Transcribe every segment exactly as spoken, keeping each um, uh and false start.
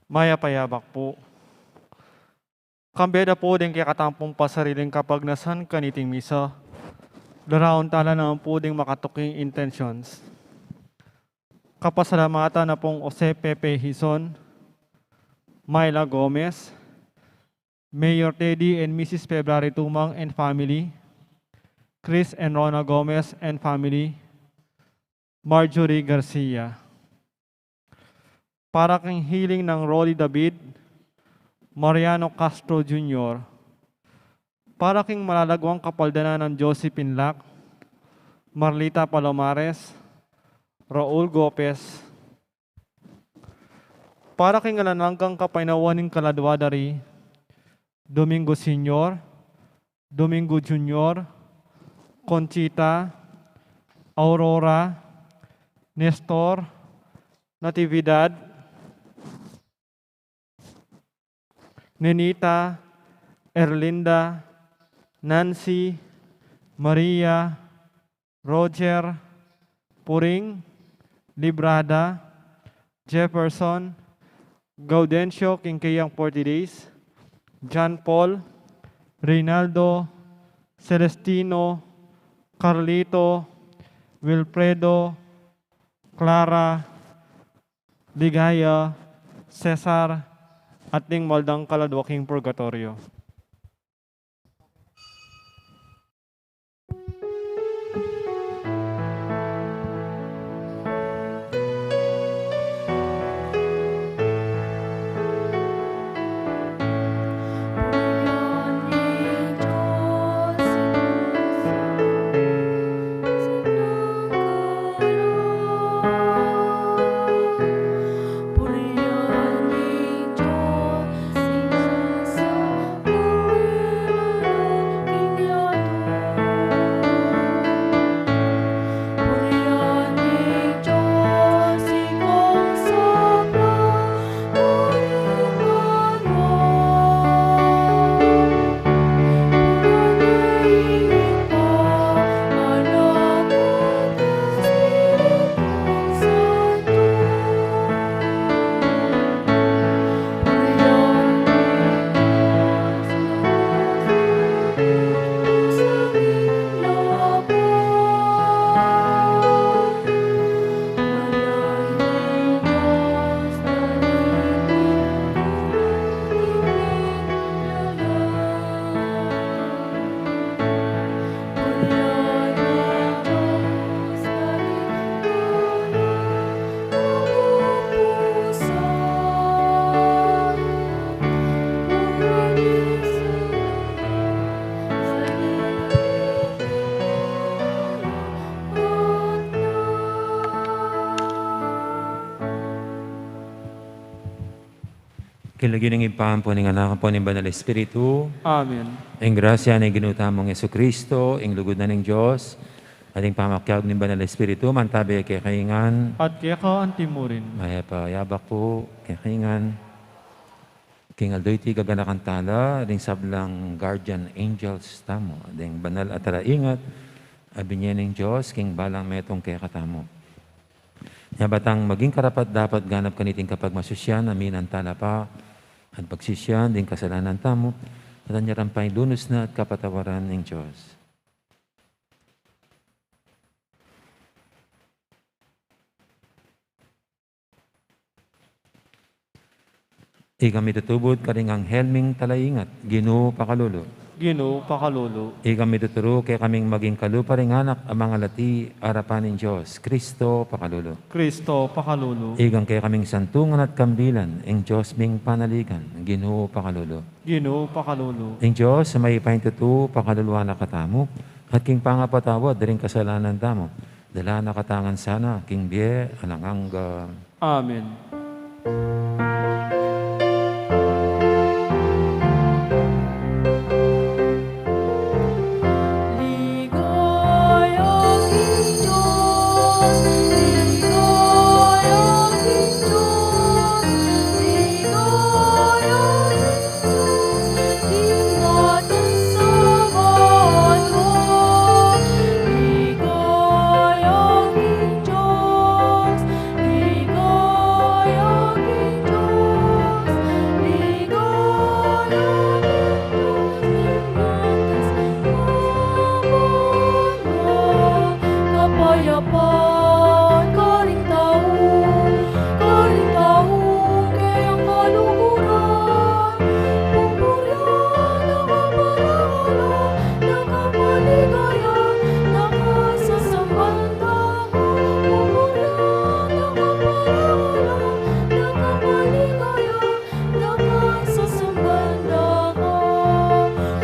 Mayap a yabak pu. Kambe da pu deng kekatamung pasariling kapagnasan kaniting misa, daraun tala naman pu deng makatuking intentions. Kapasalamatan na pung Jose Pepe Hizon, Myla Gomez, Mayor Teddy and Missus February Tumang and family, Chris and Rona Gomez and family, Marjorie Garcia. Para king healing nang Rolly David, Mariano Castro Junior. Para king malalaguang kapaldanan nang Josephine Lac, Marlita Palomares, Raul Gopez. Para king alang anggang kapaynawan ning kaladua da ri, Domingo Senior, Domingo Junior, Conchita, Aurora, Nestor, Natividad, Nenita, Erlinda, Nancy, Maria, Roger, Puring, Librada, Jefferson, Gaudencio, king kayang forty days, John Paul, Reynaldo, Celestino, Carlito, Wilfredo, Clara, Ligaya, Cesar, at ding maldang kaladua king purgatoryo. King lagyu ning Ibpa, ampo ning Anak, ampo ning Banal Espiritu. Amen. Ing grasya ning Ginu tamung Jesucristo, ing lugud na ning Dios, at ing pamakiabe ning Banal Espiritu, mantabi kekayu ngan. At keka antimurin. Mayap a yabak pu kekayu ngan. King aldo iti gaganakan tala ding sablang guardian angels tamu, ding banal a talaingat a binie ning Dios king balang metung kekatamu. Nya ba tang maging karapat-dapat ganap kaniting kapagmasusyan a minantala pa at pagsisian ding kasalanan tamu, at anyaran pang lunus na at kapatawaran ning Dios. Ikami tutubud karing anghel ming talaingat, Ginu pakalulu. Ginu pakalulu. Ikami tuturu kekaming maging kalupa ring anak a mangalati arapan ning Dios, Kristo pakalulu. Kristo pakalulu. Ikang kekaming santungan at kambilan ing Dios ming panaligan, Ginu pakalulu. Ginu pakalulu. Ing Dios a mayupayang tutu pakaluluan na katamu, at king pangapatawad da ring kasalanan tamu, dala na katamu ngan sana king bie alang angga. Amen. Ligaya king Dios, ligaya king Dios, ligaya king Dios, king atas a banua. Ligaya king Dios, ligaya king Dios, ligaya king Dios, king atas a banua. Kapayapan karing tau, karing tau keyang kaluguran. Pupurian na kaparangalan, na kapaligayan, na kasasamban dako. Pupurian na kaparangalan, na kapaligayan, na kasasamban dako.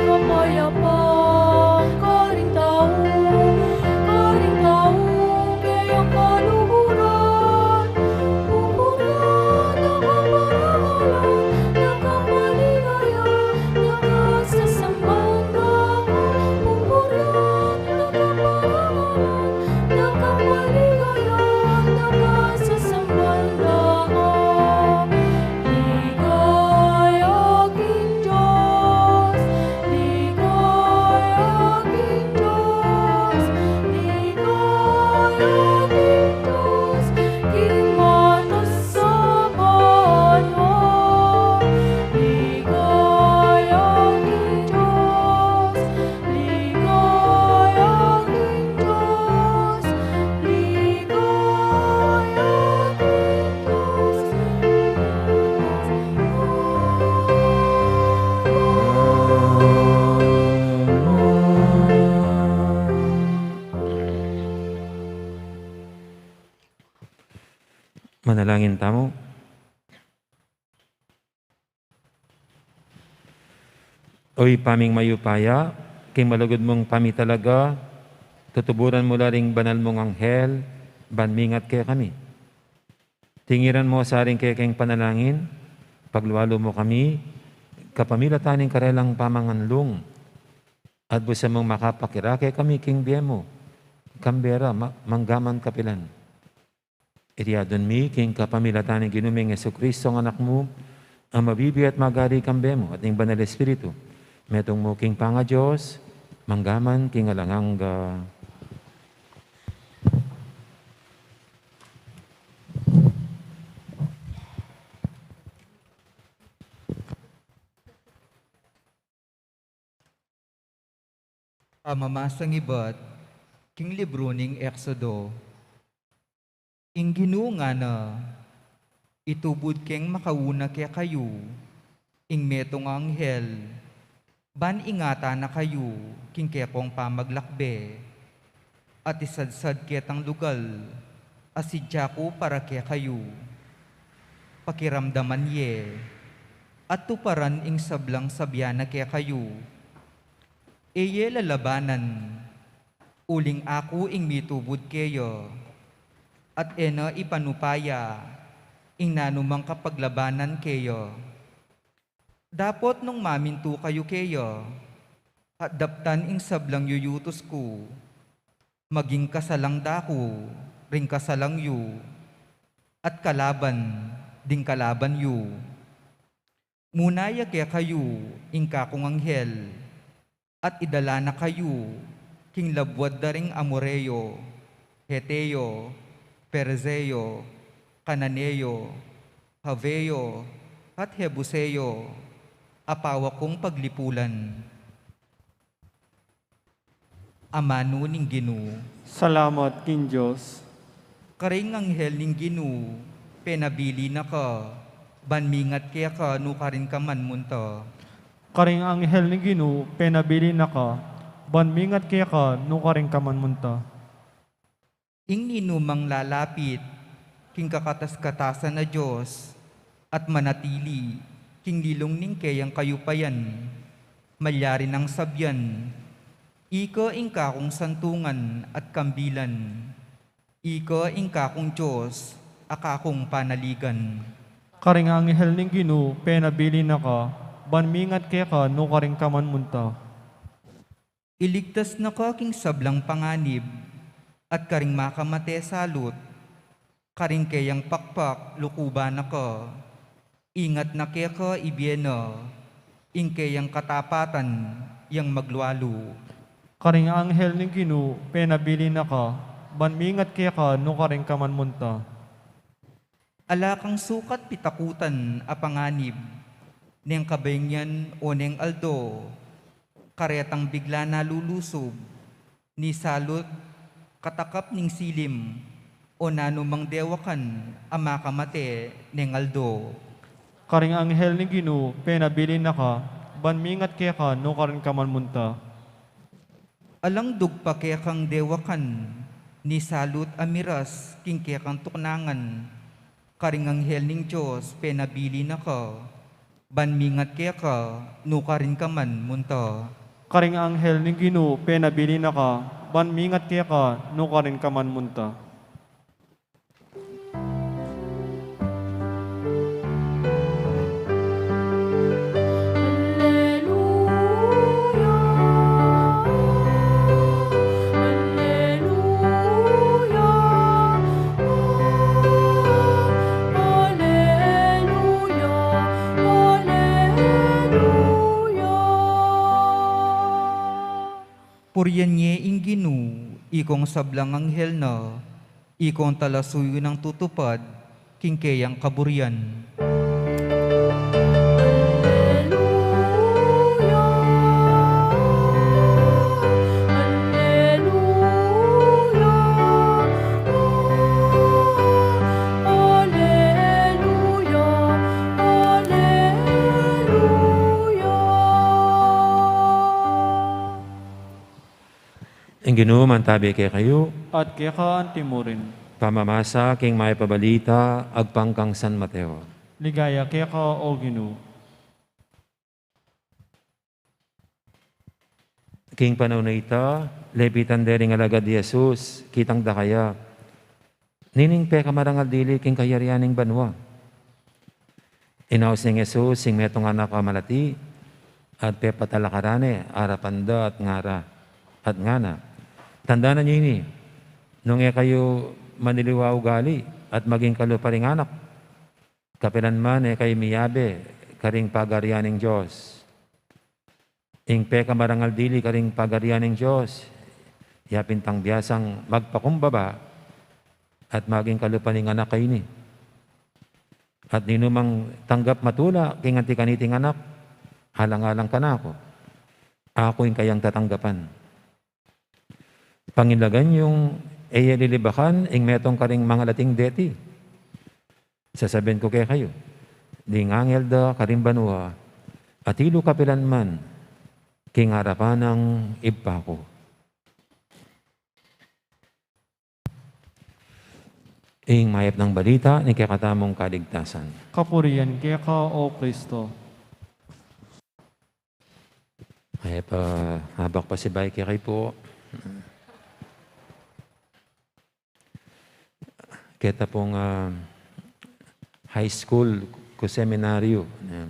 Kapayapan karing tau, karing tau keyang kaluguran. Pupurian na kaparangalan, na kapaligayan, na kasasamban dako. Pupurian na kaparangalan, na kapaligayan, na kasasamban dako. Ligaya king Dios, ligaya king Dios, ligaya king Dios, king atas a banua. Ligaya king Dios, ligaya king Dios, ligaya king Dios. Manalangin tamu. O Ibpa ming mayupaya, king malugud mung pamitalaga, tutuburan mu la ring banal mung anghel ban mingat kekami. Tingiran mu sa ring kekeng panalangin, paglualu mu kami kapamilatan ning karelang pamanganlung, at busan mung makapakirake kami king bie mu, kambe ra ma-, manggaman kapilan. Iti adwan mi king kapamilatan ning Ginu ming Jesucristo, ing Anak mu, a mabibie at magari kambe mu at ning Banal Espiritu, metung mu king pangaDios, manggaman king alang angga. Pamamasang ibat king libru ning Exodo. Ing Ginu ngana, itubud keng makauna kekayu ing metung a anghel, ban ingatan na kayu king kekong pamaglakbe, at isadsad ketang lugal a sidya ku para kekayu. Pakiramdaman ye, at tuparan ing sablang sabian na kekayu. E ye lalabanan, uling aku ing mitubud keya, at e na ipanupaya ing nanumang kapaglabanan keya. Dapot nung mamintu kayu keya, at daptan ing sablang yuyutus ku, maging kasalang daku ring kasalang yu, at kalaban ding kalaban yu. Muna ya kekayu ing kakung anghel, at idala na kayu king labuad da ring Amoreo, Heteo, Perizeo, Kananeo, Haveo, at Jebuseo, a pawa kung paglipulan. Amanu ning Ginu. Salamat king Dios. Karing anghel ning Ginu, penabilin na ka, ban mingat keka nukarin ka man munta. Karing anghel ning Ginu, penabilin na ka, ban mingat keka nukarin ka man munta. Ing ninumang lalapit king kakatas-katasan a Dios, at manatili king lilung ning keyang kayupayan, malyari nang sabian, ika ing kakung santungan at kambilan, ika ing kakung Dios a kakung panaligan. Karing anghel ning Ginu, penabilin na ka, ban mingat keka nukarin ka man munta. Iligtas na ka king sablang panganib, at karing makamate salut, karing keyang pakpak lukuban na ka, ingat na keka ibie na, ing keyang katapatan yang maglualu. Karing anghel ning Ginu, penabilin na ka, ban mingat keka nukarin ka man munta. Ala kang sukat pitakutan a panganib, neng kabengian o neng aldo, karetang bigla na lulusub, ni salut katakap ning silim, o nanumang dewakan a makamate neng aldo. Karing anghel ning Ginu, penabilin na ka, ban mingat keka nukarin ka man munta. Alang dugpa kekang dewakan, ni salut a miras king kekang tuknangan, karing anghel ning Dios, penabilin na ka, ban mingat keka nukarin ka man munta. Karing anghel ning Ginu, penabilin na ka, ban mingat keka nukarin ka man munta. Alleluia, alleluia, alleluia, alleluia. Purian ye ing Ginu, ikong sablang anghel na, ikong talasuyu nang tutupad king keyang kaburian. Alleluia, alleluia, alleluia, alleluia. Ing Ginu mantabi kekayu. At keka antimurin. Pamamasa king mayap a balita agpang kang San Mateo. Ligaya keka, O Ginu. King panaun a ita, lepitan de ring alagad i Jesus, kitang dakaya, nining pekamarangal dili king kayarian ning banua? Inaus neng Jesus ing metung anak a malati, at pepatalakaran ne arapan da at ngara, at ngana, tandanan yu ini, nung e kayu maniliwa ugali at maging kalupa ring anak, kapilan man e kayu miyabe karing pagarian ning Dios. Ing pekamarangal dili karing pagarian ning Dios, ya pin tang biasang magpakumbaba at maging kalupa ning anak a ini. At ninumang tanggap matula king anti kaniting anak, alang-alang kanaku, aku ing kayang tatanggapan. Pangilagan yung e ye lilibakan ing metung karing mangalating deti. Sasabian ku kekayu, ding angel da karing banua, atilu kapilan man king arapan nang Ibpa ku. Ing mayap nang balita ning kekatamung kaligtasan. Kapurian keka, O Kristo. Mayap a abak pasibayu kekayu pu. Keta pung, ah, high school ku seminaryo, ah,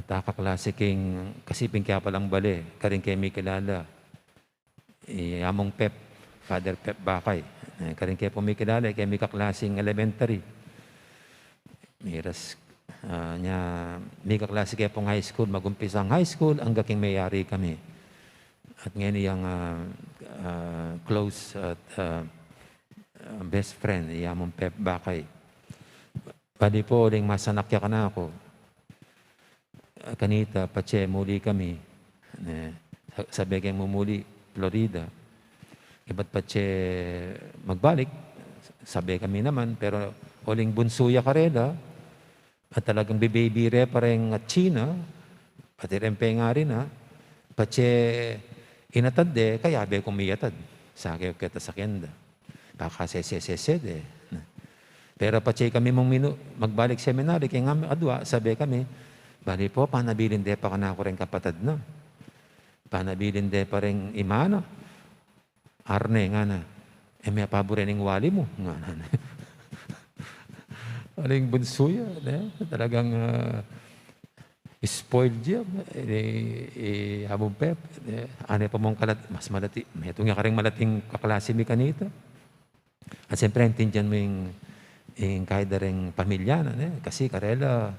At a kaklase king, kasi pin kaya palang bale, karin ke mikilala i Among Pep, Father Pep Bakay. Eh, karin ke pu mikilala, e ke mi kaklase king elementary. Miras, ah, nya, mi kaklase ke pung high school, mag-umpisa ing high school, angga king meyari kami. At ngeni yang, ah, ah, close at, ah, ah, best friend, i Among Pep Bakay. Bali pu, uling masanak ya kanaku. Ah, kanita, patse muli kami. Ne, sa-, sabe keng mumuli, Florida. Ibat patse magbalik, sabe kami naman, pero uling bunsu ya karela, at talagang bibaby re pa reng China, pati reng pengari na, patse inatad de, kayabe kung miyatad. Sa ke, keta sa kenda. Pakasesesese de. Pero patse kami mung minu-, magbalik seminary, keng adwa, sabe kami, "Bali pu, panabilin de pa kanaku reng kapatad na. Panabilin de pa reng ima na." "Arne," ngana, "e me apabure ning wali mu?" ngana. Aling bunsu ya, ne? Talagang, ah, spoiled ya, i, i Among Pep, ne? Ane pa mung kalat-, mas malati, metung ya kareng malating kaklase mi kanita. At siyempre, intindian mu ing, ing kaya da reng pamilya na, ne? Kasi karela,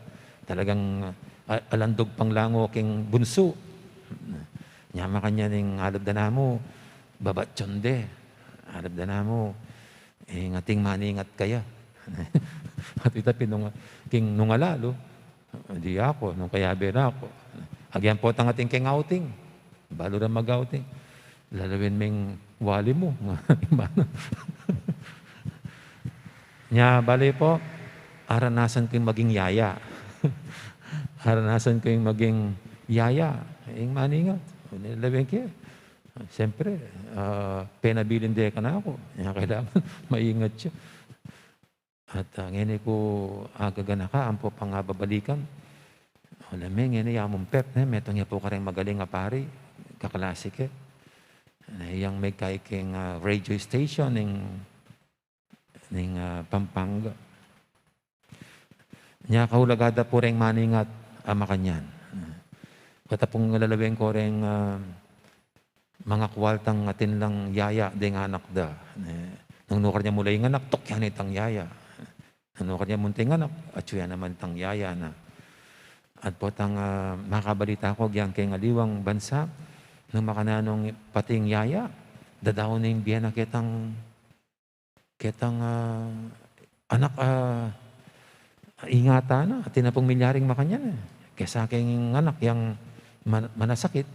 talagang, ah, alandog pang lango king bunsu. Nya makanyan ing alab da namu, babatyon de. Alab da namu, ing ating maningat kaya. At ita pinunga-, king nung alalu, di aku, nung kayabe na aku. Agyan potang atin keng outing. Balu rang mag-outing. Lalawin meng wali mu. Nya, bali pu, aranasan ku ing maging yaya. Aranasan ku ing maging yaya. Ing maningat. Lalawin ke. Siyempre, ah, penabilin de kanaku. Nya, kailangan maingat ya. At, ah, ngeni ku agaganaka, ampo pang ababalikan. Ala me, ngeni i Among Pep, ne, metung ya pu kareng magaling a pari, kaklase ke. Ne, yang mekay keng, ah, radio station ning, ning, ah, Pampanga. Nya kaulaga da pu reng maningat a makanyan. Keta pung lalawin ku reng, ah, mangakwal tang atin lang yaya deng anak da. Ne, nung nukar ya mu la ing anak, tukyan ne itang yaya. Nung nukar ya mu ing anak, atyu ya naman itang yaya na. At potang, ah, makabalita ku, agyan keng aliwang bansa, nung makananu ing pati ing yaya, dadaun ne ing bie na ketang, ketang, ah, anak, ah, ingatan na, atin na pung milyaring makanyan, e. Kesa keng anak yang man-, manasakit,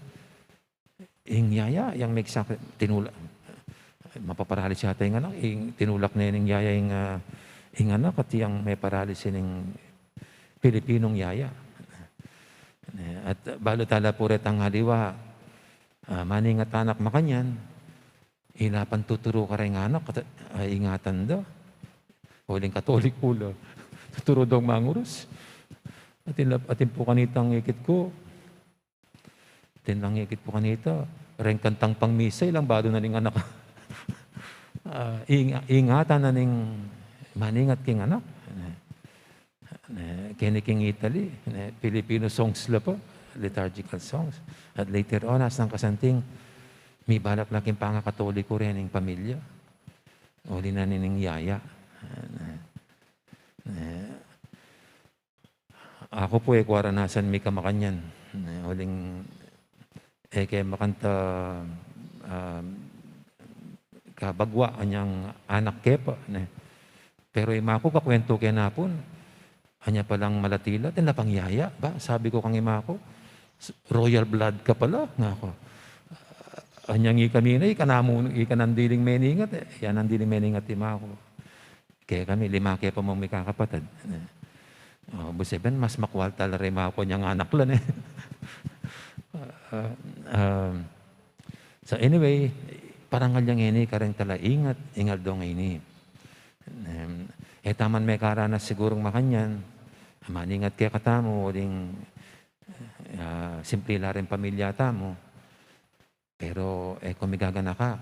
ing yaya, yang meksak-, tinula-, mapaparalis yata ing anak, ing tinulak ne ning yaya ing, ah, ing anak, at yang meparalis ning Pilipinong yaya. E, at balu tala pu retang aliwa, ah, maningat a anak makanyan, ila pang tuturu kareng anak, at, ah, ingatan da. Uling Katoliko la. Tuturu dang mangurus. Atin la, atin pu kanitang ikit ku. Atin lang ikit ku kanita, reng kantang pang misa, ilang balu na ning anak. Ah, ing-, ingatan na ning maningat king anak. Ne, keni king Italy, ne, Filipino songs la pa, liturgical songs. At later on, asang kasanting, mibalak la king pangakatoliko reng pamilya. Uli na nining yaya. Ne, ne, Aku pu, e ku aranasan mika makanyan. Ne, uling e ke makanta, ah, kabagwa anyang anak ke pa, ne. Pero ima ku, kakuwentu ke na pun, anya palang malati la, atin la pang yaya, ba, sabi ku kang ima ku, "Royal blood ka pala," ngaku. Anyang ikami na, ika namu, ika nang diling meningat, e. Yan ang diling meningat ima ku. Kekami, lima ke pa mung mikakapatad. O, busi ben, mas makwal tala reng ima ku anyang anak la, ne. Ah, um, so anyway, parangal yang ini kareng tala ingat, ing aldo ngeni. Em, e taman mekaranas sigurung makanyan, maningat kekatamu, uling, ah, simple la reng pamilya tamu. Pero e ku migaganaka,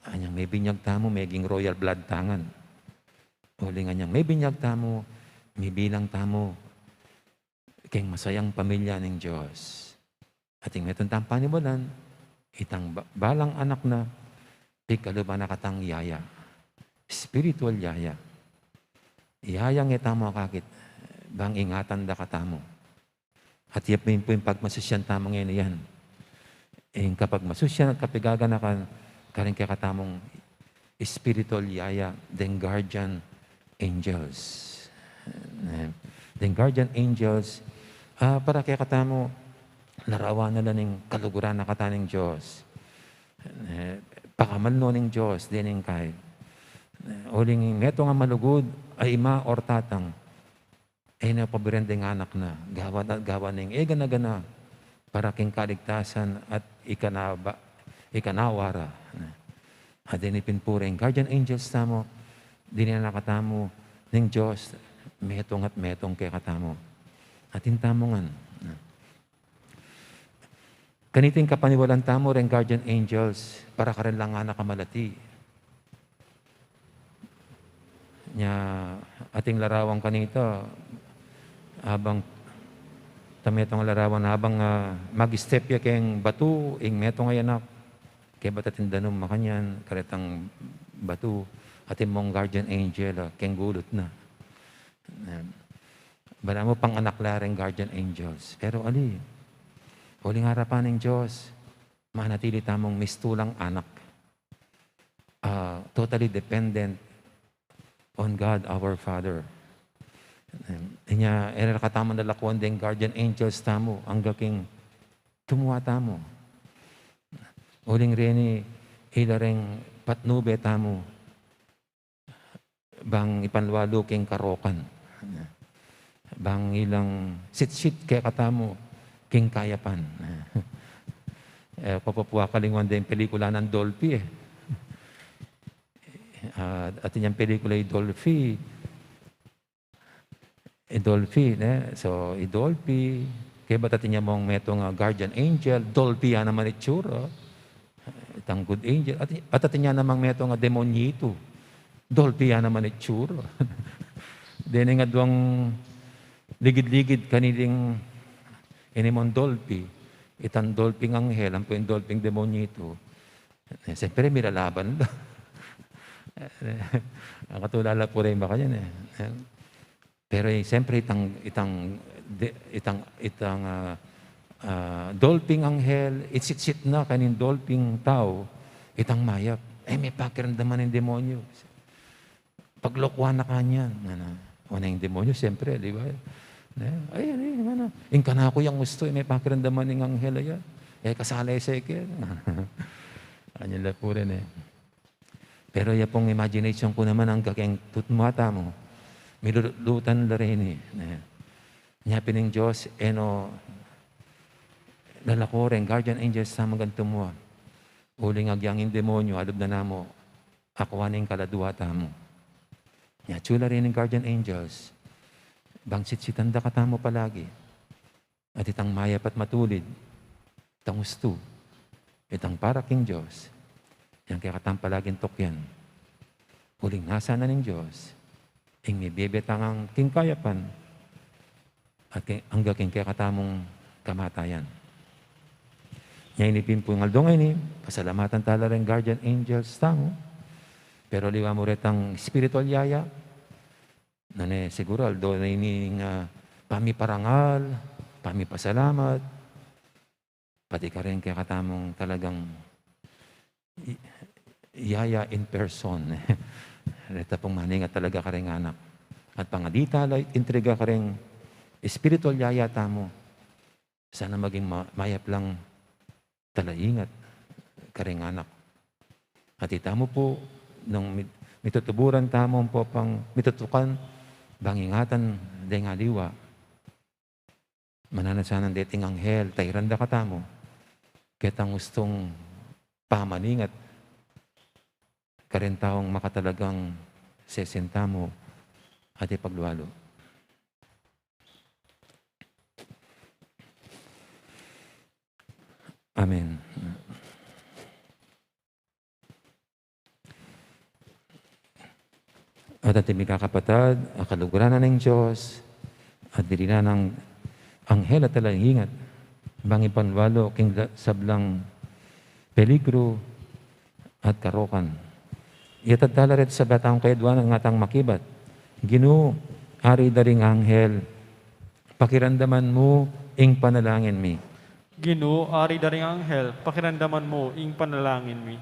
anyang mebinyag tamu, meging royal blood ta ngan. Uling anyang mebinyag tamu, mibilang tamu keng masayang pamilya ning Dios. Atin metung tang paniwalan, itang ba-, balang anak na, pigkaluban na katang yaya. Spiritual yaya. Yaya nge tamu akakit, bang ingatan da katamu. At iya pu ing pagmasusyan tamu ngeni yan. Ing kapagmasusyan at kapagaganakan, karing kekatamung spiritual yaya, deng guardian angels. Eh, deng guardian angels, ah, para kekatamu, larawan na la ning kaluguran na kata ning Dios. Eh, pakamal no ning Dios, dening kai. Eh, uling metung a malugud a ima or tatang, e na pabiren deng anak na, gawan at gawan ning egana-gana para king kaligtasan at ikanaba-, ikanawa ra. At deni pin pu reng guardian angels tamu, dininan na katamu ning Dios, metung at metung kekatamu. Atin tamu ngan. Kaniting kapaniwalan tamu reng guardian angels, para karen lang anak a malati. Nya, ating larawan kanita, abang, ta metung a larawan, abang, ah, mag-step ya keng batu, ing metung a anak, kebat atin danum makanyan, karetang batu, atin mung guardian angel, ah, keng gulut na. Ayan. Balamu panganak la reng guardian angels. Pero ali, uling arapan ning Dios, manatili tamung mistulang anak. Ah, totally dependent on God our Father. Em, inya, e na katamu lalakuan deng guardian angels tamu, angga king tumua tamu. Uling reni, ila reng patnube tamu. Bang ipanlualu king karokan. Bang ilang sitsit kekatamu king kayapan. E, papapuakalingwan deng pelikula nang Dolphy, e. Ah, atin yang pelikula i Dolphy. I Dolphy, ne? So, i Dolphy, kebat atin yang mung metung a guardian angel, Dolphy ya naman itsura. Itang good angel. At, at atin yang namang metung a demonyitu, Dolphy ya naman itsura. Deni nga duang ligid-ligid kaniting inimon Dolphy. Itang Dolphing anghel, ampo ing Dolphing demonyitu. E, siyempre, miralaban la. Ang katulala pu reng makanyan, e. Pero, e, siyempre, itang, itang, de-, itang, itang, ah, ah, Dolphing anghel, itsitsit na kaning Dolphing tau, itang mayap. E, me pakiramdaman ing demonyo. Paglokuan na kanyan, ngana. O, na ing demonyo, siyempre, di ba? Ne? Ay, ay, ngana. Ing kanaku yang ustu, e, me pakiramdaman ing anghel a yan. E, kasala ya sa ike. Kanyan la pu rin, e. Pero ya pung imagination ku naman, angga keng tutmua tamu, milulutan la reni, ne? Nya pin ning Dios, e no lalako reng guardian angels tamu anggang tumua. Uling agyang ing demonyo, alub na namu, akuan ing kaladua tamu. Nya atsu la reni ing guardian angels, bang sitsitan da katamu palagi. At itang mayap at matulid, itang ustu, itang para king Dios, yang kekatang palaging tukyan. Uling nasa na ning Dios ing mibie tang king kayapan at king, angga king kekatamung kamatayan. Nya ini pin pu ing aldo ngeni, pasalamatan tala reng guardian angels tamu, pero aliwa mu retang spiritual yaya, nune, siguru aldo na ini ing, ah, pamiparangal, pamipasalamat, pati kareng kekatamung talagang i-, yaya in person. Reta pung maningat talaga kareng anak. At pangatita la, intriga kareng spiritual yaya tamu. Sana maging ma-, mayap lang talaingat kareng anak. At itamu pu, nung mit-, mitutuburan tamu, ampo pang mitutukan, bang ingatan deng aliwa. Mananu sana deting anghel, tairan da katamu ketang ustung pamaningat kareng taung makatalagang sesen tamu at ipaglualu. Amen. At ating mikakapatad, a kaluguran na ning Dios, at dirinan nang anghel at talaingat, bang ipanwalu king da-, sablang peligru at karokan. Iyatas tala reti sablang taung kayadwanan, ngatang makibat. Ginu, Ari da ring anghel, pakiramdaman mu ing panalangin mi. Ginu, Ari da ring anghel, pakiramdaman mu ing panalangin mi.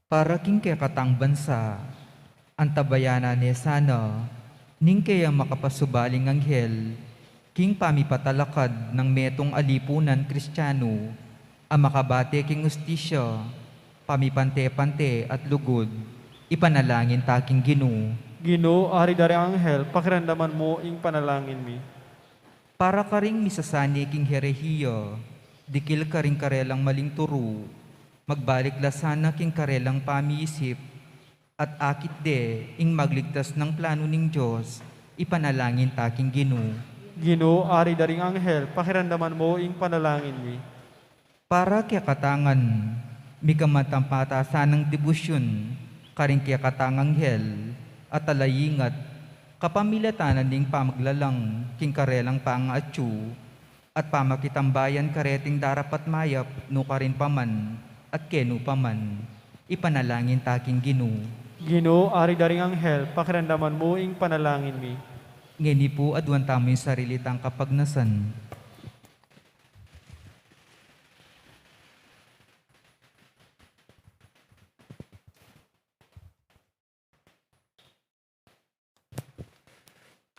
Para king kekatang bansa, antabayanan ne sana ning keyang makapasubaling anghel, king pamipatalakad nang metung a lipunan Kristianu, a makabate king ustisya, pamipante-pante at lugud, ipanalangin ta king Ginu. Ginu, Ari da ring anghel, pakiramdaman mu ing panalangin mi. Para karing misasane king herehiya, dikil karing karelang maling turu, magbalik la sana king karelang pamiisip, at akit de ing magligtas nang planu ning Dios, ipanalangin ta king Ginu. Ginu, Ari da ring anghel, pakiramdaman mu ing panalangin mi. Para kekatang ngan, mikamatampata sanang debosyun karing kekatang anghel a talaingat, kapamilatan ning pamaglalang king karelang pangaatsu at pamakitambayan kareting darapat mayap nukarin pa man at kenu pa man, ipanalangin ta king Ginu. Ginu, Ari da ring anghel, pakiramdaman mu ing panalangin mi. Ngeni pu, aduan tamu ing sarili tang kapagnasan.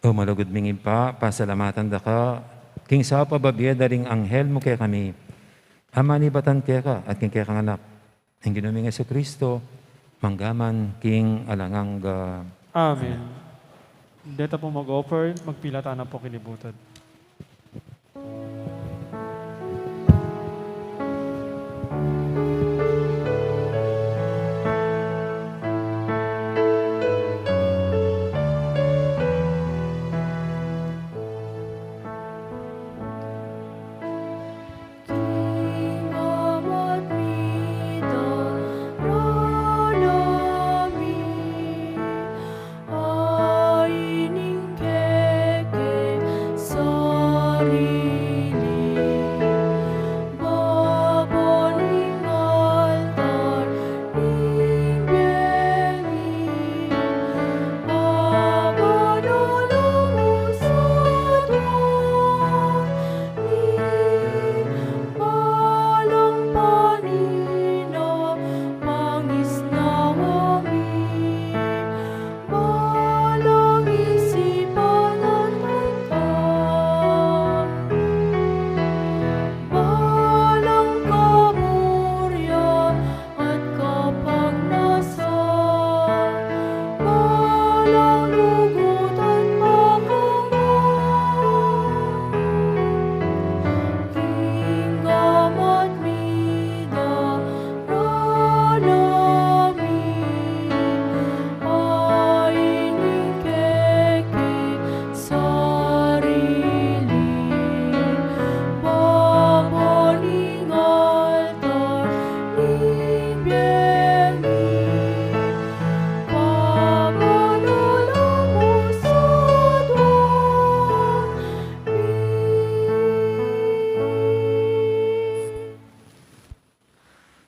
O malugud ming Ibpa, pasalamatan da ka king saup a bibie da ring anghel mu kekami, a manibatan keka at king kekang Anak, ing Ginu ming Jesucristo, mangga man king alang angga. Amen. Deta pu mag-offer, magpilatan na pu king butad.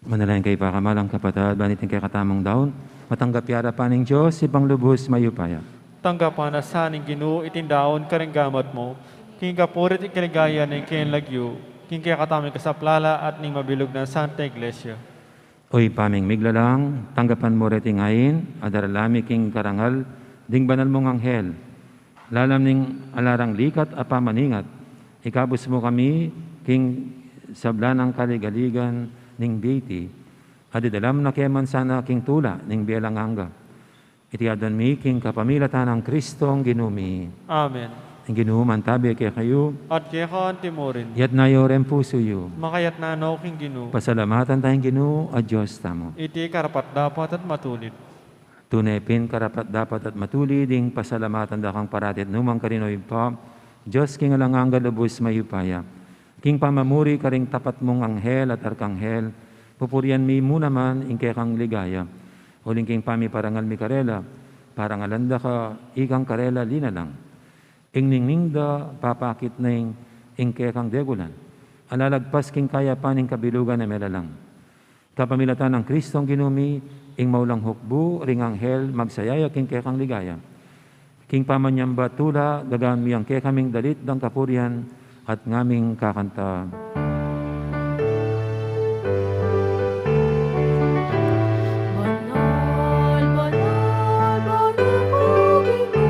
Manalangin kayu, pakamalan kung kapatad, ban iting kekatamung daun matanggap ya arapan ning Dios, Ibpang lubus mayupaya. Tanggapan na sa ning Ginu iting daun karing gamat mu, king kapurian at kaligayan ning kayang lagyu, king kekatamung kasaplalan at ning mabilug nang Santa Iglesia. O Ibpa ming miglalang, tanggapan mu reting ain a daralan mi king karangal ding banal mung anghel, lalam ning ala rang likat a pamaningat, ikabus mu kami king sabla nang kaligaligan ning bie iti, a didalam na kami sana king tula ning bie alang angga. Iti aduan mi king kapamilatan nang Kristong Ginu mi. Amen. Ing Ginu mantabe kekayu. At keka antimurin. Iyatas yu reng pusu yu. Makayatas no king Ginu. Pasalamatan taya ing Ginu a Dios tamu. Iti karapat-dapat at matulid. Tune pin karapat-dapat at matulid ing pasalamatan da kang parati at nukarin man, O Ibpa, Dios king alang angga, lubus mayupaya. King pamamuri karing tapat mung anghel at arkanghel, pupurian mi mu naman ing kekang ligaya. Uling king pamiparangal mi karela, parangalan da ka ikang karela linalang. Ing ningning da papakit na ing, ing kekang degulan a lalagpas king kayapan ning kabilugan a melalang. Kapamilatan nang Kristong Ginu mi, ing maulang hukbu ring anghel magsayaya king kekang ligaya. King pamanyamba tula, gagamit mi ing kekaming dalit dang kapurian at ngaming kakanta. Banal, banal, banal ka, Ginu,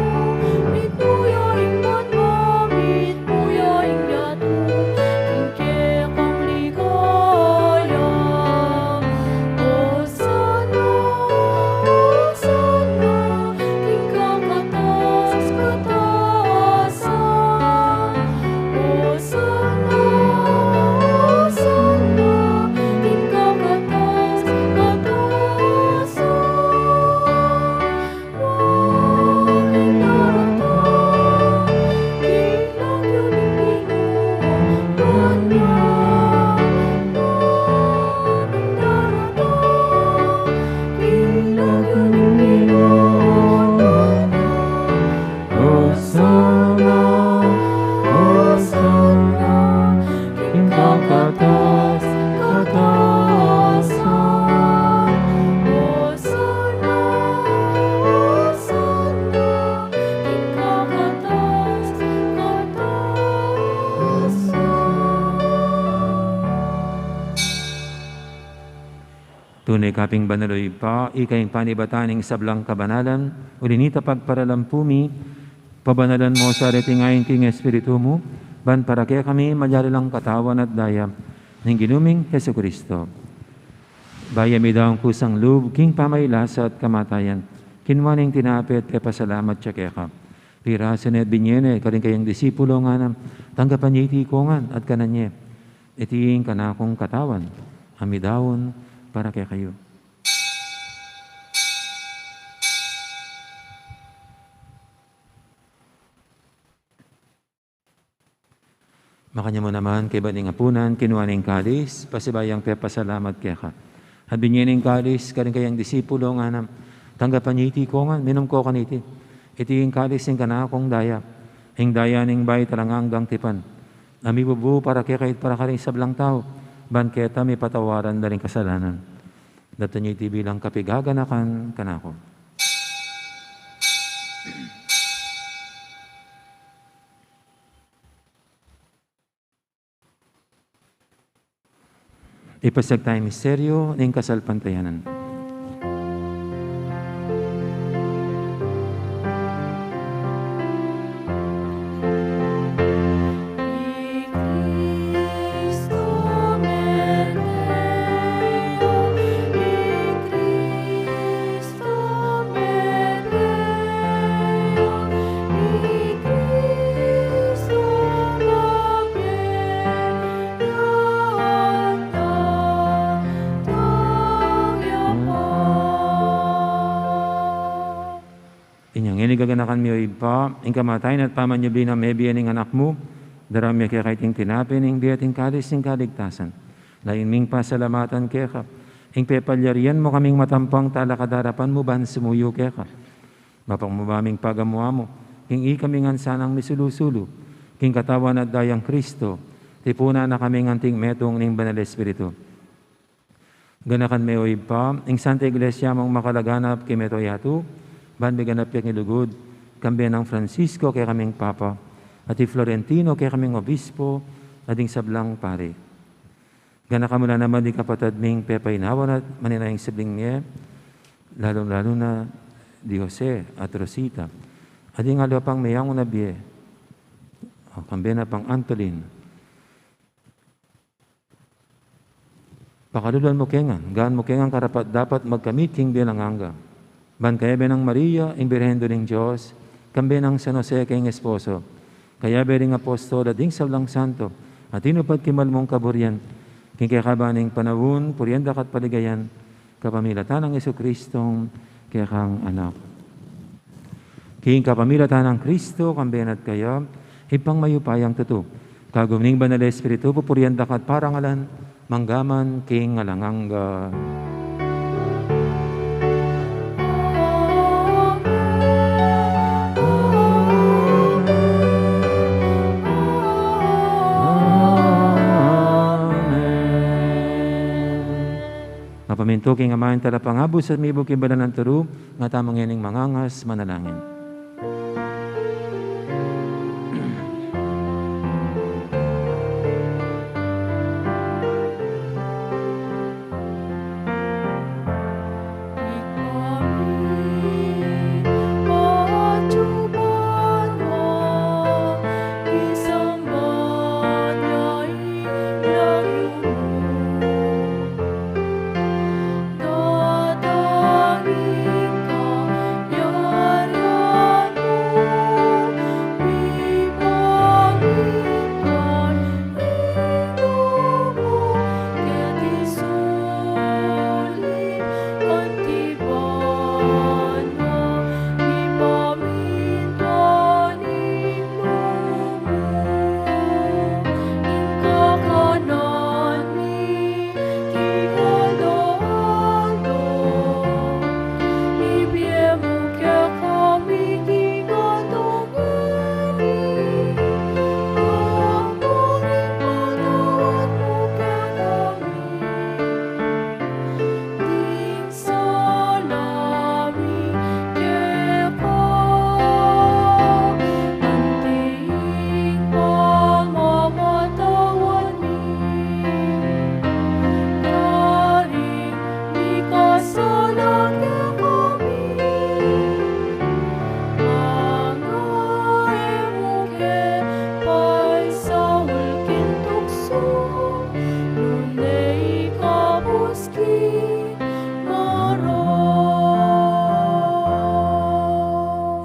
mitmu ya ing banua, mitmu ya ing yatu, ing kekang ligaya. Osana, Osana, king kakatas-katasan. Osana, Osana, king kakatas-katasan. Osana, Osana, king kakatas-katasan. Osana, Osana, king kakatas-katasan. Tune ka pin banal, o Ibpa, ika ing panibatan ning sablang kabanalan, uli na nita pagparalampu mi, pabanalan mu sa reting ain king Espiritu mu, ban para kekami malyari lang katawan at daya ning Ginu ming Jesucristo. Bayu mi daun kusang lub king pamailasa at kamatayan, kinua ne ing tinape at pepasalamat ya keka. Pirasu ne at binye ne karing kayang disipulo, ngana, tanggapan ye iti ikongan at kanan ye. Iti ing kanakung katawan, a midaun para kekayu. Makanyan mu naman, kaybat ning apunan, kinua ne ing kalis, pasibayu yang pepasalamat keka. At binye ne ing kalis karing kayang disipulo, ngana, tanggapan ye iti ikongan, minum ko kaniti. Iti ing kalis ning kanakung daya, ing daya ning bayu at alang anggang tipan, a mibubu para kekayu at para karing sablang tau, ban keta mipatawaran da ring kasalanan. Daptan ye iti bilang kapigaganakan kanaku. Ipasiag tamu ing misteryu ning kasalpantayanan. Inya ngeni gaganakan mi, o Ibpa, ing kamatayan at pamanyubli nang mebie ning Anak mu, daraun mi keka iting tinape ning bie at ing kalis ning kaligtasan. Layun ming pasalamatan keka ing pepalyarian mu kaming matampang talakad king arapan mu ban sumuyu keka. Mapagmabie ming pagamu-amu king ikami ngan sanang misulu-sulu king katawan at dayang Kristo, tipunan na kaming anting metung ning Banal Espiritu. Ganakan me, o Ibpa, ing Santa Iglesia mung makalaganap king mabilug a yatu, ban miganap ya king lugud, kambe nang Francisco kekaming Papa, at i Florentino kekaming Obispo, at ding sablang pari. Ganakan mu la naman ding kapatad ming pepainawa na at manenaya ing sibling mie, lalu-lalu na di Jose at Rosita, at ding aliwa pang meangu na bie, o, kambe na pang Antolin. Pakaluluan mu ke ngan, gawan mu ke ngan karapat-dapat magkamit king bie alang angga. Ban kayabe nang Maria, ing Birhen Indu ning Dios, kambe nang San Jose kayang esposo, kayabe ring apostol at ding sablang santo a tinupad king mal mung kaburian, king kekaban ning panaun, purian da ka at paligayan, kapamilatan nang Jesucristong kekang Anak. King kapamilatan nang Kristo, kambe na at kaya, Ibpang mayupayang tutu, kagum ning Banal Espiritu, pupurian da ka at parangalan, mangga man king alang angga. Tuking Ama, ing Talapangabus at mibug king banal nang turu, nga tamu ngening mangangas manalangin.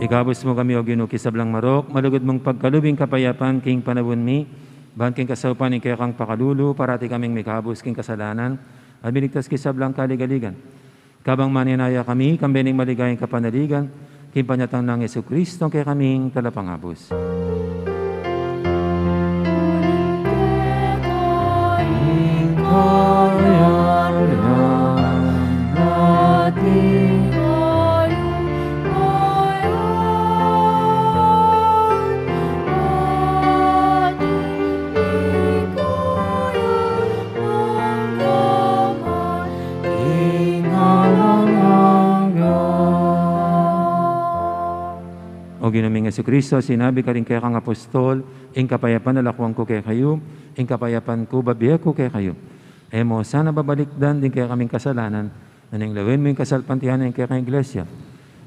Ikabus mu kami, O Ginu, king sablang marok, malugud mung pagkalub ing kapayapan king panaun mi, ban king kasaupan ning kekang pakalulu, parati kaming mikabus king kasalanan, at miligtas king sablang kaligaligan. Kabang manenaya kami, kambe ning maligayang kapanaligan, king panyatang nang Jesucristo, kekaming Talapangabus. O Ginu ming Jesucristo, sinabi karing kekang apostol, ing kapayapan lakuan ku kekayu, ing kapayapan ku bibie ku kekayu. E mu sana babalikdan ding kekaming kasalanan, nune lawen mu ing kasalpantayanan ning kekang Iglesia.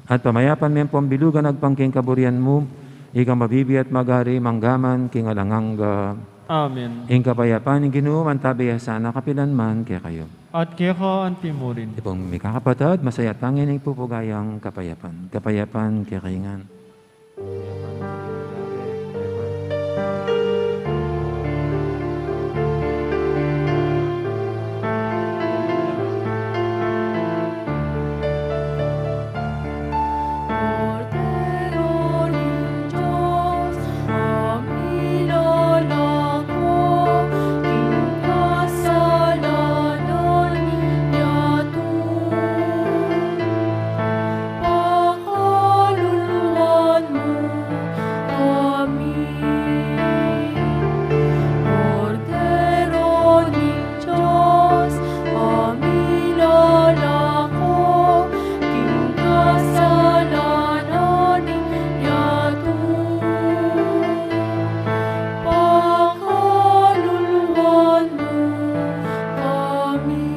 At pamayapan me ampong bilugan agpang king kaburian mu, ika mabibie at magari manggaman king alang angga. Amen. Ing kapayapan ning Ginu mantabi ya sana kapilan man kekayu. At keka anti mu rin. Ipung mikakapatad, masaya tang ing pupugayang kapayapan. Kapayapan kekayu ngan. Pakaluluan mu kami. Kordero ning Dios, a milalako king kasalanan ning yatu. Pakaluluan mu kami.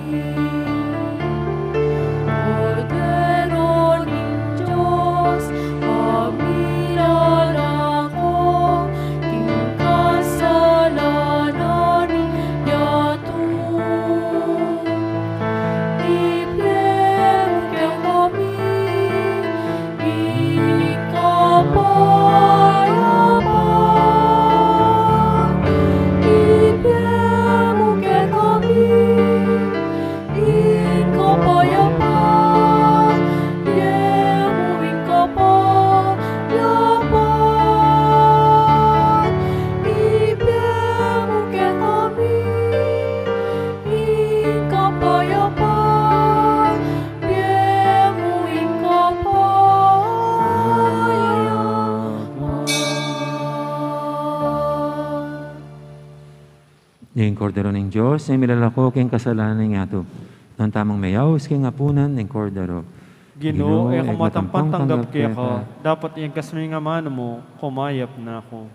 Kordero ning Dios, a milalako king kasalanan ning yatu. Ibie mu kekami ing kapayapan. Ibie mu kekami ing kapayapan. Ibie mu ing kapayapan. Ibie mu kekami ing kapayapan. Ibie mu ing kapayapan. Ing Kordero ning Dios, a milalako king kasalanan ning yatu. Nung tamang meyaus king apunan ning Kordero. Ginu, e ku matampang tanggap keka, dapot iangkas mu ing amanu mu, kumayap na ku.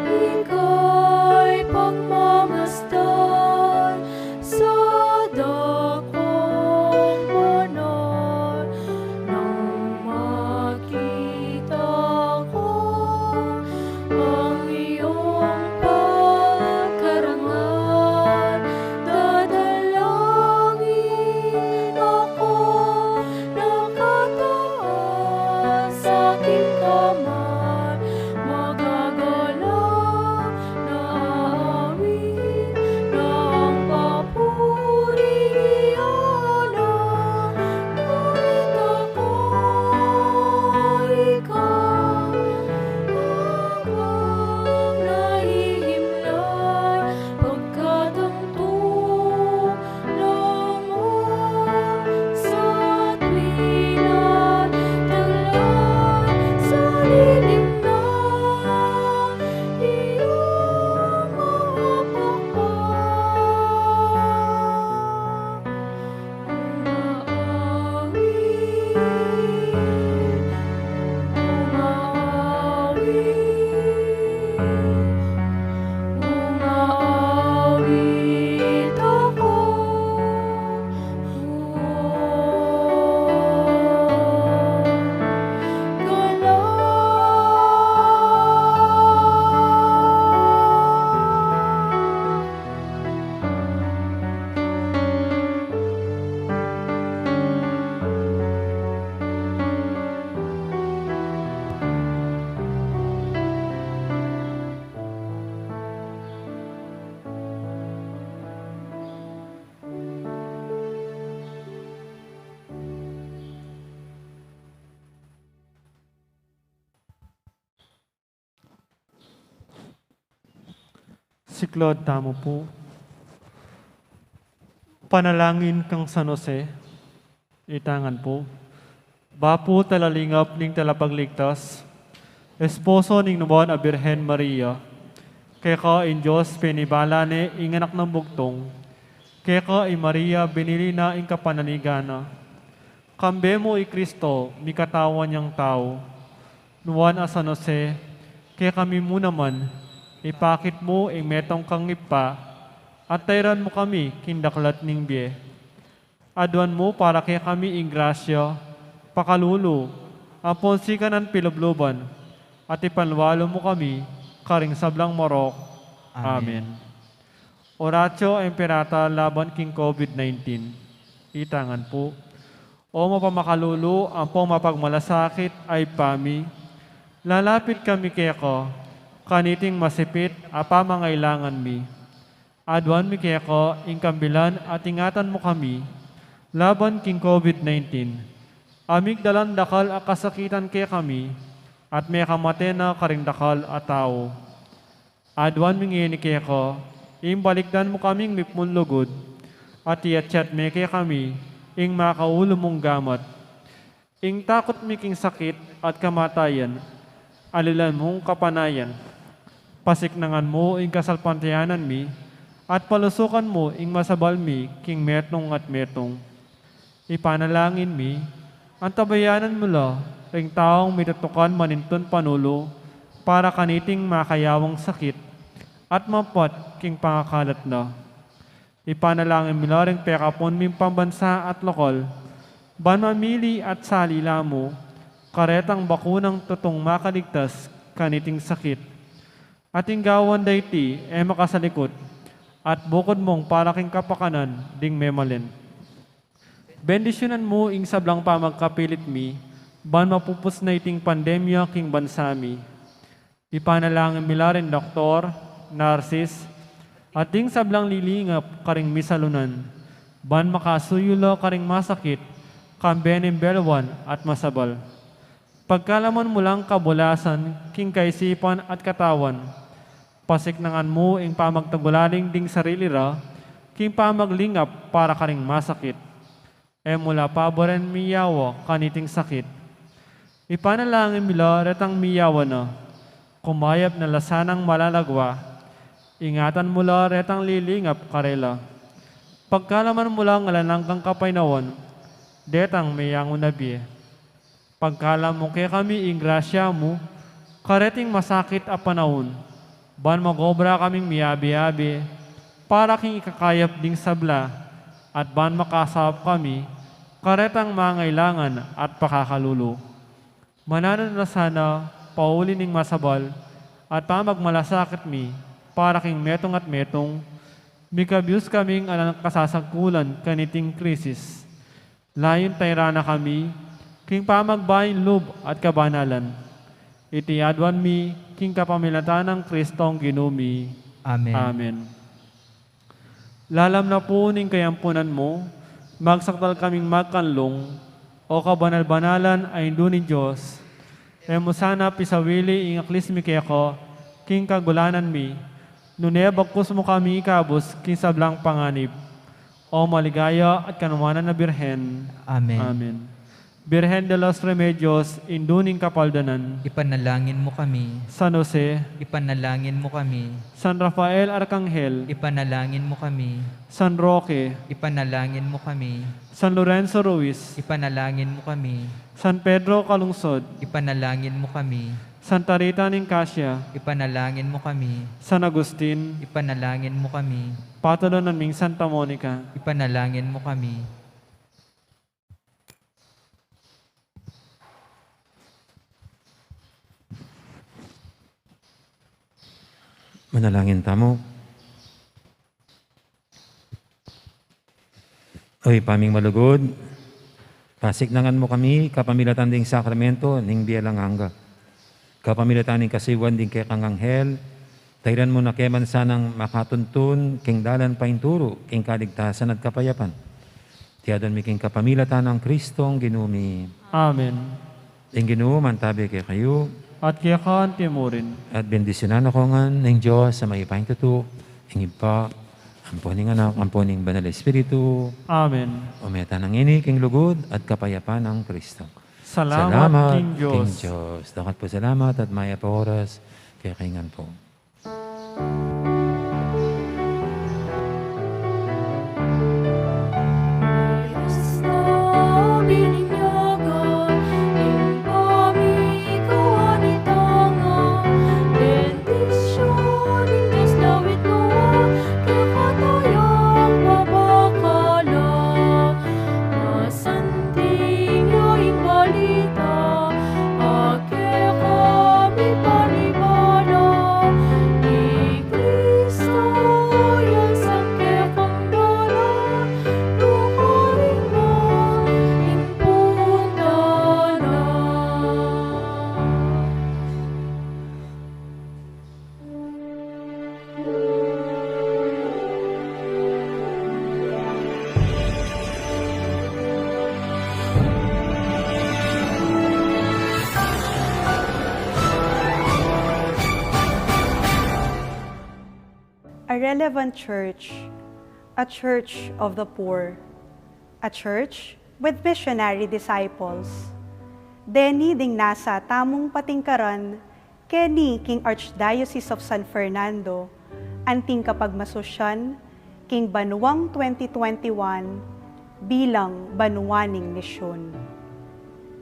Ika'y pagmamasdan sa dakong banal, nang makita ko ang iyong pagkarangal. Dadalangin ako, nakataas aking kamay, magagalang na awit ng papuri at gurit ako, ikaw ang nahihimlay, pagkat ang tuwa Siklaud tamu pu. Panalangin kang San Jose. Itangan pu. Bapu talalingap ning Talapagligtas, esposo ning Nuan a Birhen Maria, keka ing Dios penibala ne ing Anak nang Bugtung, keka i Maria binili na ing kapanaligan na. Kambe mu i Kristo, mikatawan yang tau. Nuan a San Jose, kekami mu naman, ipakit mu ing metung kang Ibpa, at tairan mu kami king daklat ning bie. Aduan mu para kekami ing grasya, pakalulu, ampon sikanan pilubluban, at ipanwalu mu kami karing sablang marok. Amen. Amen. Oratio Imperata laban king COVID nineteen. Itangan pu. O mapamakalulu ampong mapagmalasakit a Ibpa mi, lalapit kami keka kaniting masipit a pamangailangan mi. Aduan mi keka ing kambilan at ingatan mu kami laban king COVID nineteen. A migdalan dakal a kasakitan kekami at mekamate na karing dakal a tau. Aduan mi ngeni keka, ing balikdan mu kaming mipnung lugud, at iatyat me kekami ing makaulu mung gamat. Ing takut mi king sakit at kamatayan, alilan mung kapanayan. Pasiknangan mu ing kasalpantayanan mi, at palusukan mu ing masabal mi king metung at metung. Ipanalangin mi, antabayanan mu la ring taung mitutukan manintun panulu para kaniting makayawang sakit at mapat king pangakalat na. Ipanalangin mi la ring pekapun ming pambansa at lokal, ban mamili at sali la mu karetang bakunang tutung makaligtas kaniting sakit. At ing gawan da iti e makasalikut, at bukud mung para king kapakanan ding memalen. Bendisyunan mu ing sablang pamagkapilit mi, ban mapupus na iting pandemya king bansa mi. Ipanalangin mi la ring doktor, narsis, at ding sablang lilingap karing misalunan, ban makasuyu la karing masakit, kambe ning belwan at masabal. Pagkalaman mu lang kabulasan king kaisipan at katawan, pasiknangan mu ing pamagtagulaling ding sarili ra king pamaglingap para karing masakit. E mu la paburen miyawa kaniting sakit. Ipanalangin mi la retang miyawa na, kumayap na la sanang malalagwa. Ingatan mu la retang lilingap karela. Pagkalaman mu lang alang anggang kapaynawan detang meyangu na bie. Pagkalam mu kekami ing grasya mu kareting masakit a panaun, ban magobra kaming miyabe-yabe para king ikakayap ding sabla, at ban makasaup kami karetang mangailangan at pakakalulu. Mananu na la sana pauli ning masabal at pamagmalasakit mi para king metung at metung, mikabus kaming alang kasasagkulan kaniting krisis. Layun tayran na kami king pamagbayung lub at kabanalan. Iti aduan mi king kapamilatan nang Kristong Ginu mi. Amen. Amen. Lalam na pu ning kayampunan mu, magsakdal kaming magkanlung, O kabanal-banalan a Indu ning Dios. E mu sana pisawili ing aklis mi keka king kagulanan mi, nune bagkus mu kami ikabus king sablang panganib, O maligaya at kanuanan a Birhen. Amen. Amen. Birhen de los Remedios, Indu ning Kapaldanan. Ipanalangin mu kami. San Jose. Ipanalangin mu kami. San Rafael Arkanghel. Ipanalangin mu kami. San Roque. Ipanalangin mu kami. San Lorenzo Ruiz. Ipanalangin mu kami. San Pedro Calungsod. Ipanalangin mu kami. Santa Rita ning Casia. Ipanalangin mu kami. San Agustin. Ipanalangin mu kami. Patulunan ming Santa Monica. Ipanalangin mu kami. Manalangin tamu. O Ibpa ming malugud, pasiknangan mu kami kapamilatan ding sakramento ning bie alang angga. Kapamilatan ning kasiwan ding kekang anghel, tairan mu na ke man sanang makatuntun king dalan painturu king kaligtasan at kapayapan. Iti aduan mi king kapamilatan nang Kristong Ginu mi. Amen. Ing Ginu mantabi kekayu. At keka antimurin. At bendisyunan na ko ngan ning Dios a mayupayang tutu, ing Ibpa, ampo ning Anak, ampo ning Banal Espiritu. Amen. O meta na ngeni king lugud at kapayapan nang Kristo. Salamat king Dios. Salamat king Dios. Dakal pu salamat at mayap a oras kekayu ngan pu. Masanting ya ing balita a kekami panibala, i Kristo yang sangkekang dalan, lukaring na ing punta na. A relevant church, a church of the poor, a church with missionary disciples, Deni ding nasa tamung patingkaran keni king Archdiocese of San Fernando, anting kapagmasusyan king banuang twenty twenty-one bilang banua ning misyun.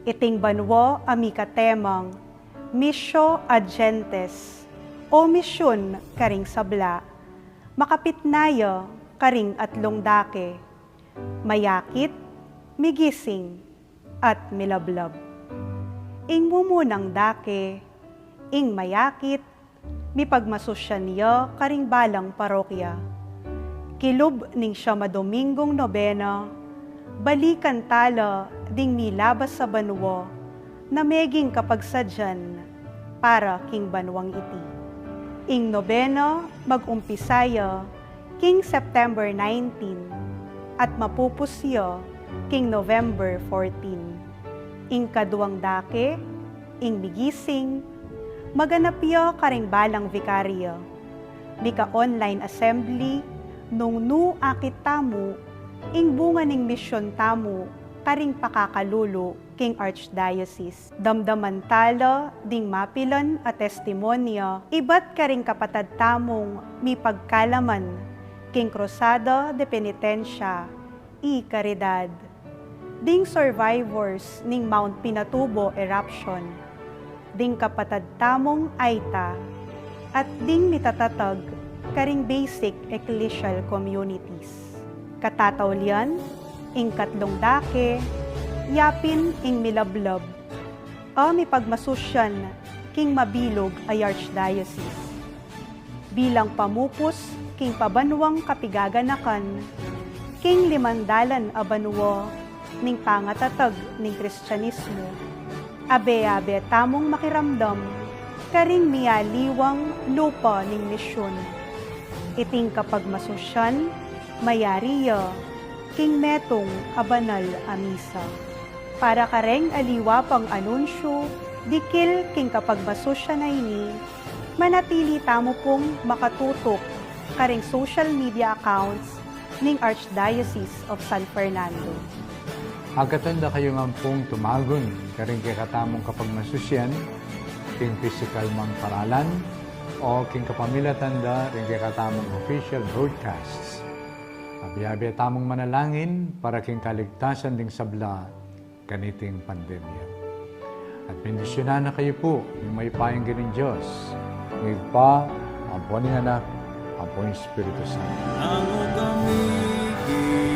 Iting banua a mika temang Missio ad Gentes o Misyun karing Sabla, makapit na ya karing atlung dake, mayakit, migising, at milablab. Ing mumunang dake, ing mayakit, mipagmasusyan ya karing balang parokya. Kilub ning siyam a Domingung Nobena, balikan tala ding milabas a banua na meging kapagsadyan para king banuang iti. Ing nobena mag-umpisa ya king September nineteen at mapupus ya king November fourteen. Ing kaduang dake, ing migising, maganap ya karing balang vikarya. Mika-online assembly nung nu akit tamu ing bunga ning misyun tamu karing pakakalulu king Archdiocese. Damdaman tala ding mapilan a testimonya ibat karing kapatad tamung mipagkalaman king Cruzada de Penitencia y Caridad, ding survivors ning Mount Pinatubo eruption, ding kapatad tamung Aita, at ding mitatatag karing basic ecclesial communities. Katataulian, ing katlung dake, yapin ing milablab a mipagmasusyan king mabilug a Archdiocese. Bilang pamupus king pabanuang kapigaganakan king limang dalan a banua ning pangatatag ning Kristianismu, abe-abe tamung makiramdam karing mialiwang lupa ning misyun. Iting kapagmasusyan mayari ya king metung a banal a misa. Para kareng aliwa pang anunsyu dikil king kapagmasusyan a ini, manatili tamu pung makatutuk karing social media accounts ning Archdiocese of San Fernando. Agkatan da kayu ngan pung tumagun karing kekatamung kapagmasusyan, king pisikal mang paralan, o king kapamilatan da ring kekatamung official broadcasts. Abe-abe tamung manalangin para king kaligtasan ding sabla kaniting pandemya. At bendisyunan na kayu pu ning mayupayang Ginu, Dios, ning Ibpa, ampo ning Anak, ampo ning Espiritu Santo. Nanu kami king